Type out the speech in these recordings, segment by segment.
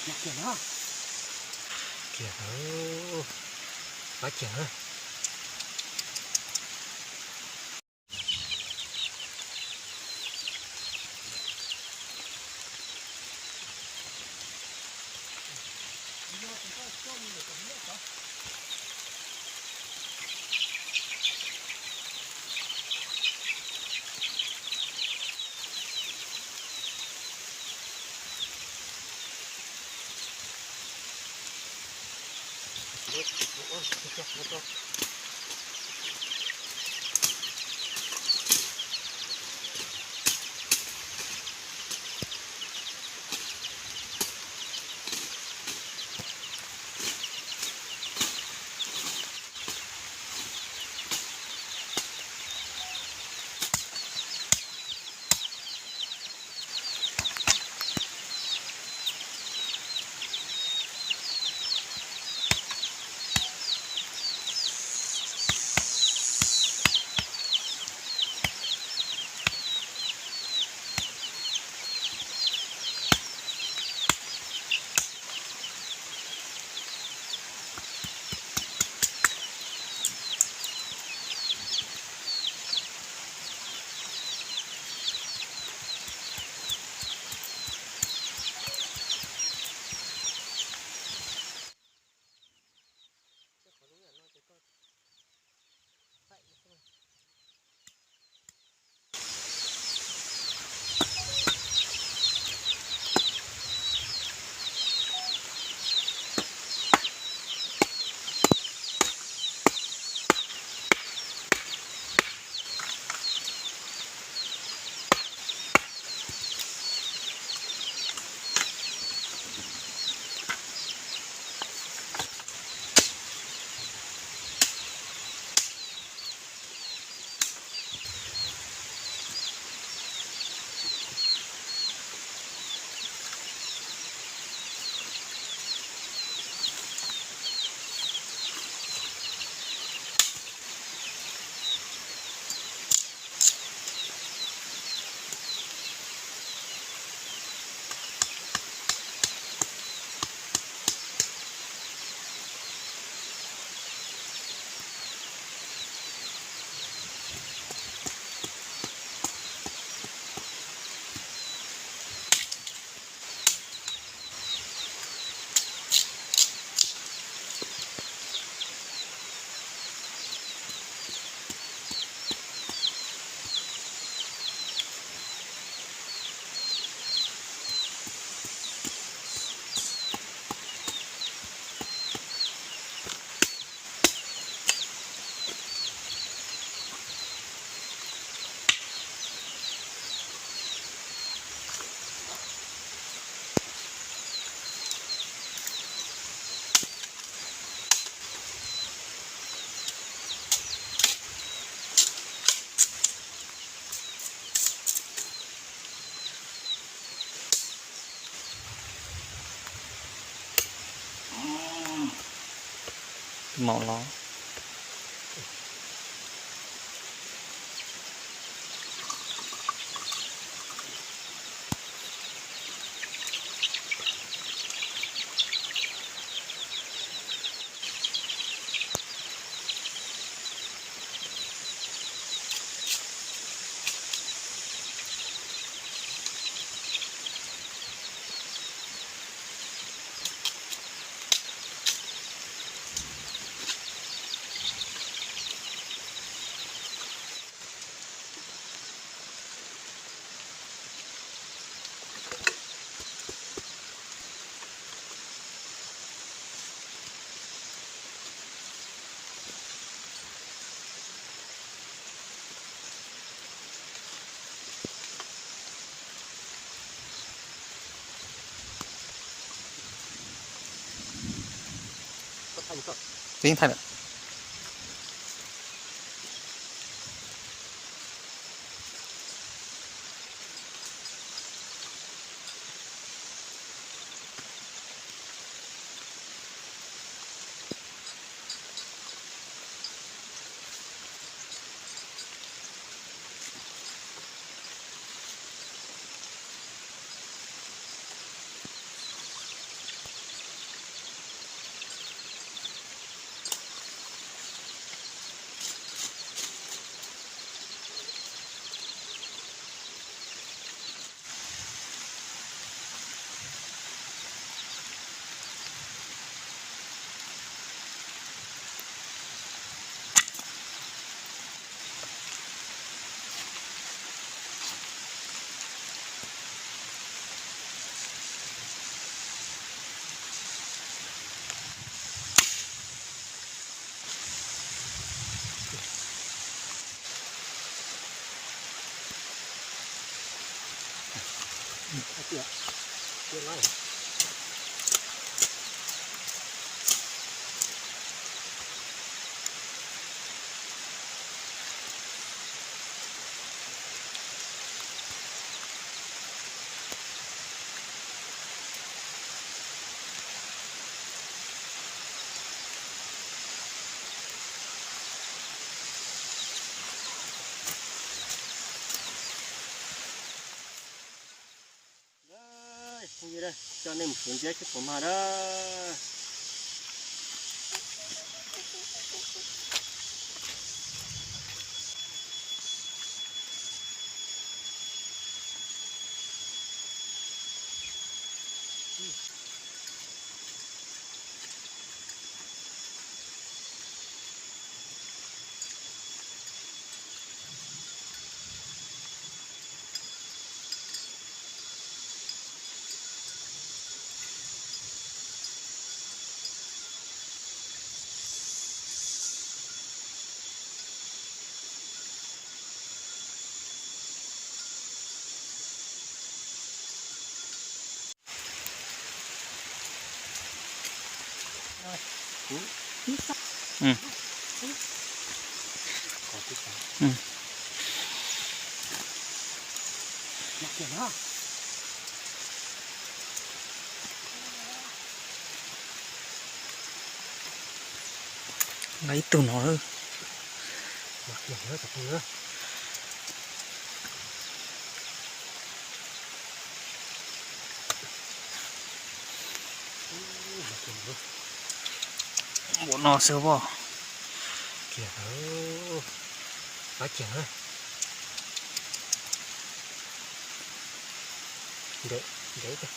Kiag na. Kiag na. Pab kiag na. Maum los. Twb yeej thaij lawm. Coj nej mus suav ntxiab seb puas mag na. Lawv ib tug no lawm. Npaum no xwb pob. Kiag, pab kiag na. Ntev, ntev.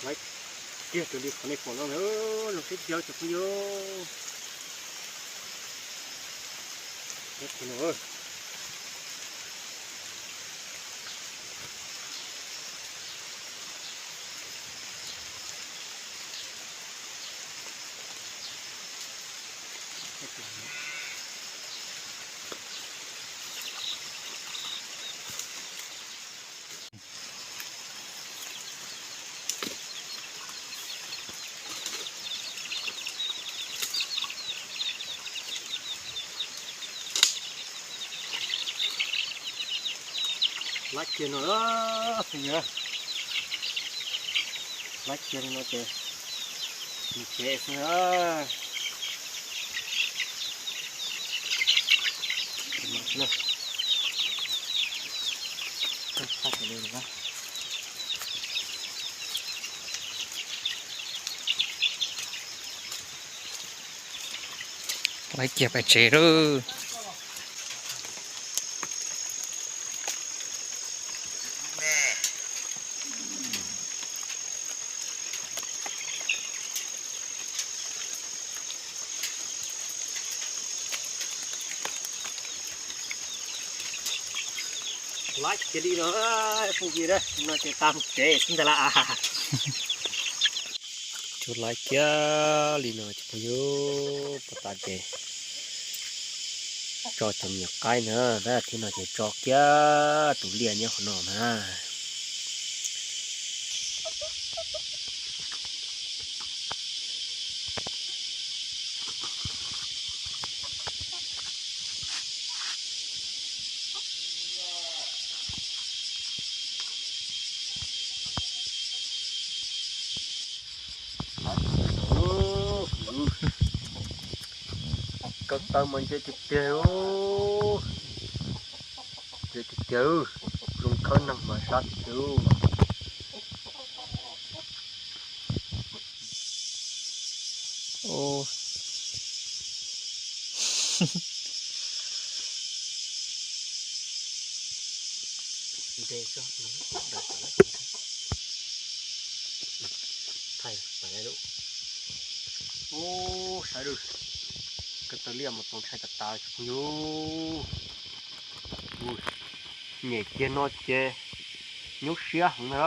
Laiv kiag raws li qhov nej pom no, zoo siab kawg cov phooj ywg. Laiv kiag no, laiv kiag li no ces mus tsev xwb na. Laiv kiag pais tsev lawm. Laiv kiag li no, phooj ywg, no ces tag tsev xwb ntag lauj. Tsuas laiv kiag li no cov phooj ywg, puag ta ces tso cov me nyuam qaib na, tab sis no ces tso kiag tus liaj nyob qhov no na. Ko taw mas ntse tiag tiag, ntse tiag tiag, zoo khawb neeg mas sab tiag tiag. Ub, saib lawm, ko taw liaj mas txaus ntshai tas tas cov phooj ywg. Nyem kiag no ces nyuaj siab heev na.